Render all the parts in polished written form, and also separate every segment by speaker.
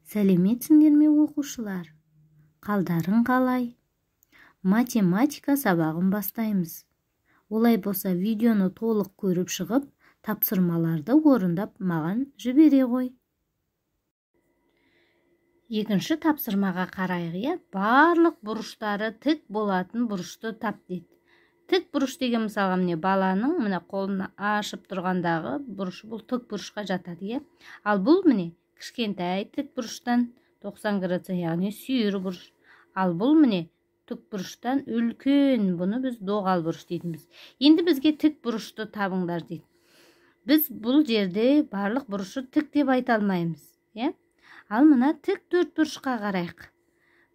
Speaker 1: Сәлеметсіңдер ме, оқушылар? Қалдарың қалай? Математика сабағын бастаймыз. Олай болса, видеоны толық көріп шығып, тапсырмаларды орындап маған жібере ғой. Екінші тапсырмаға қарайық, иә? Барлық бұрыштары тік болатын бұрышты тап дейді. Тік бұрыш деген мысалға міне баланың мына қолын ашып тұрғандағы бұрышы, бұл тік бұрышқа жатады, иә? Ал бұл міне кішкентай тік бұрыштан 90 градус, яғни сүйір бұрыш. Ал бұл міне тік бұрыштан үлкен, бұны біз доғал бұрыш дейтінбіз. Енді бізге тік бұрышты табыңдар дейді. Біз бұл жерде барлық бұрышы тік деп айта алмаймыз, иә? Ал мына тік төрт бұрышқа қарайық.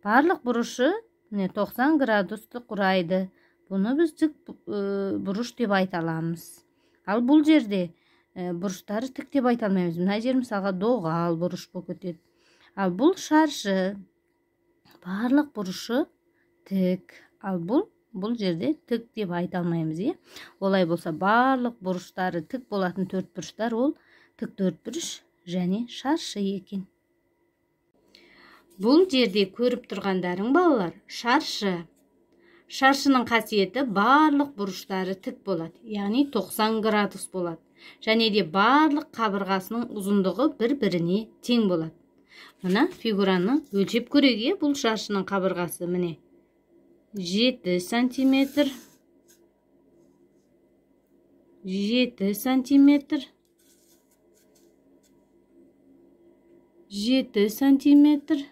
Speaker 1: Барлық бұрышы міне 90 градусты құрайды. Бұны біз тік бұрыш деп айта аламыз. Ал бұл жерде бұрыштары тік деп айта алмаймыз. Мына жер мысалға доғал бұрыш болып кетеді. Ал бұл шаршы, барлық бұрышы тік. Ал бұл жерде тік деп айта алмаймыз, иә? Олай болса, барлық бұрыштары тік болатын төрт бұрыштар ол тік төрт бұрыш және шаршы екен. Бұл жерде көріп тұрғандарың, балалар, шаршы. Шаршының қасиеті барлық бұрыштары тік болады, яғни 90 градус болады. Және де барлық қабырғасының ұзындығы бір-біріне тең болады. Мына фигураны өлшеп көрейік, иә? Бұл шаршының қабырғасы міне 7 сантиметр, 7 сантиметр, 7 сантиметр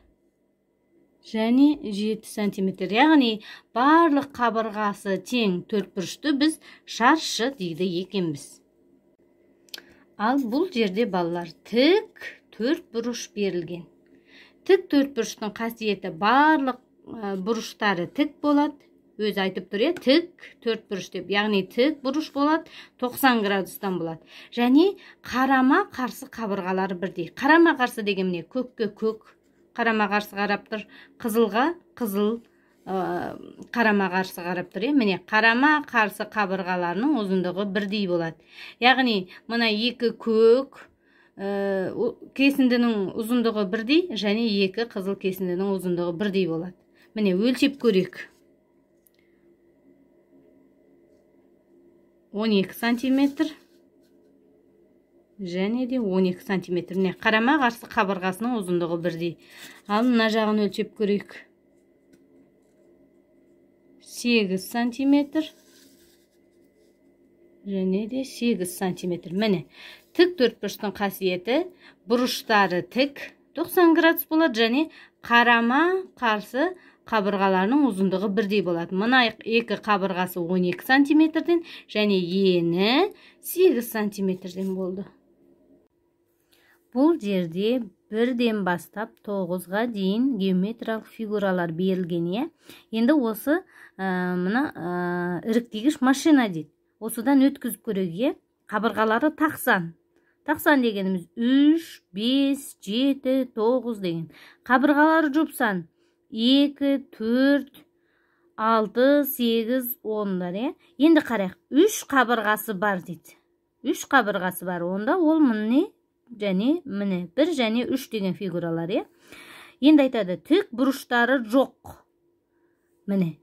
Speaker 1: және 7 сантиметр. Яғни барлық қабырғасы тең төрт бұрышты біз шаршы дейді екенбіз. Ал бұл жерде, балалар, тік төрт бұрыш берілген. Тік төрт бұрыштың қасиеті барлық бұрыштары тік болады. Өзі айтып тұр, иә, тік төрт бұрыш деп. Яғни тік бұрыш болады, 90 градустан болады. Және қарама қарсы қабырғалары бірдей. Қарама қарсы деген міне көкке көк қарама қарсы қарап тұр, қызылға қызыл қарама қарсы қарап тұр, иә? Міне қарама қарсы қабырғаларының ұзындығы бірдей болады. Яғни мына екі көк кесіндінің ұзындығы бірдей және екі қызыл кесіндінің ұзындығы бірдей болады. Міне өлшеп көрейік. 12 сантиметр және де 12 сантиметр. Міне қарама қарсы қабырғасының ұзындығы бірдей. Ал мына жағын өлшеп көрейік. 8 сантиметр және де 8 сантиметр. Міне тік төрт бұрыштың қасиеті бұрыштары тік 90 градус болады және қарама қарсы қабырғаларының ұзындығы бірдей болады. Мына екі қабырғасы 12 сантиметрден және ені 8 сантиметрден болды. Бұл жерде 1-ден бастап 9-ға дейін геометриялық фигуралар берілген, иә? Енді осы мына іріктегіш машина дейді. Осыдан өткізіп көрейік, иә? Қабырғалары тақсан. Тақсан дегеніміз 3, 5, 7, 9 деген. Қабырғалары жұпсан 2, 4, 6, 8, 10-дар, иә? Енді қарайық. 3 қабырғасы бар дейді. 3 қабырғасы бар. Онда ол міне және міне 1 және 3 деген фигуралар, иә? Енді айтады, тік бұрыштары жоқ. Міне.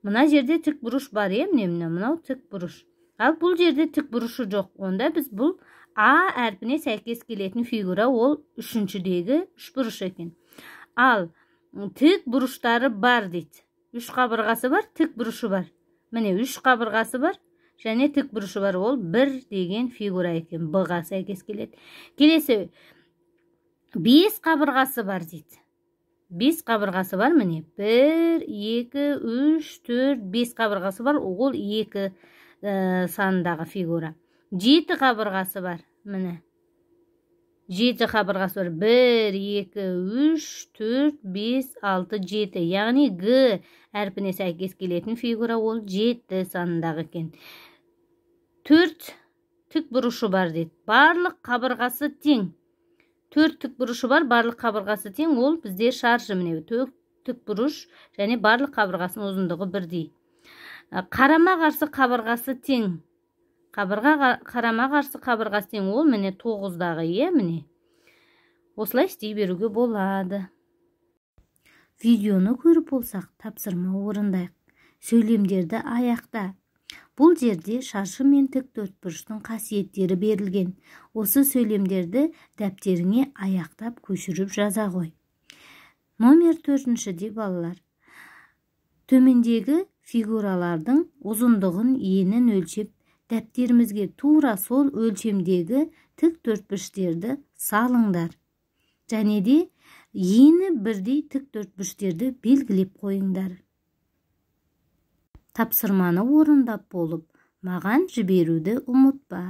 Speaker 1: Мына жерде тік бұрыш бар, иә? Міне, міне, мынау тік бұрыш. Ал бұл жерде тік бұрышы жоқ. Онда біз бұл А әрпіне сәйкес келетін фигура ол үшіншідегі үш бұрыш екен. Ал тік бұрыштары бар дейді. 3 қабырғасы бар, тік бұрышы бар. Міне 3 қабырғасы бар және тік бұрышы бар. Ол 1 деген фигура екен. Б-ға сәйкес келеді. Келесі 5 қабырғасы бар дейді. 5 қабырғасы бар, міне 1, 2, 3, 4, 5 қабырғасы бар. Ол 2 санындағы фигура. 7 қабырғасы бар, міне 7 қабырғасы бар. 1, 2, 3, 4, 5, 6, 7. Яғни Г әрпіне сәйкес келетін фигура ол 7 санындағы екен. 4 тік бұрышы бар дейді. Барлық қабырғасы тең. 4 тік бұрышы бар, барлық қабырғасы тең. Ол бізде шаршы, міне 4 тік бұрыш және барлық қабырғасының ұзындығы бірдей. Қарама қарсы қабырғасы тең. Қабырға қарама қарсы қабырғасы тең. Ол міне 9-дағы, иә, міне. Осылай істей беруге болады. Видеоны көріп болсақ, тапсырма орындайық. Сөйлемдерді аяқта. Бұл жерде шаршы мен тік төртбұрыштың қасиеттері берілген. Осы сөйлемдерді дәптеріңе аяқтап көшіріп жаза ғой. Номер 4-шіде, балалар, төмендегі фигуралардың ұзындығын, енін өлшеп, дәптерімізге тура сол өлшемдегі тік төртбұрыштерді салыңдар. Және де ені бірдей тік төртбұрыштерді белгілеп қойыңдар. Тапсырманы орындап болып, маған жіберуді ұмытпа.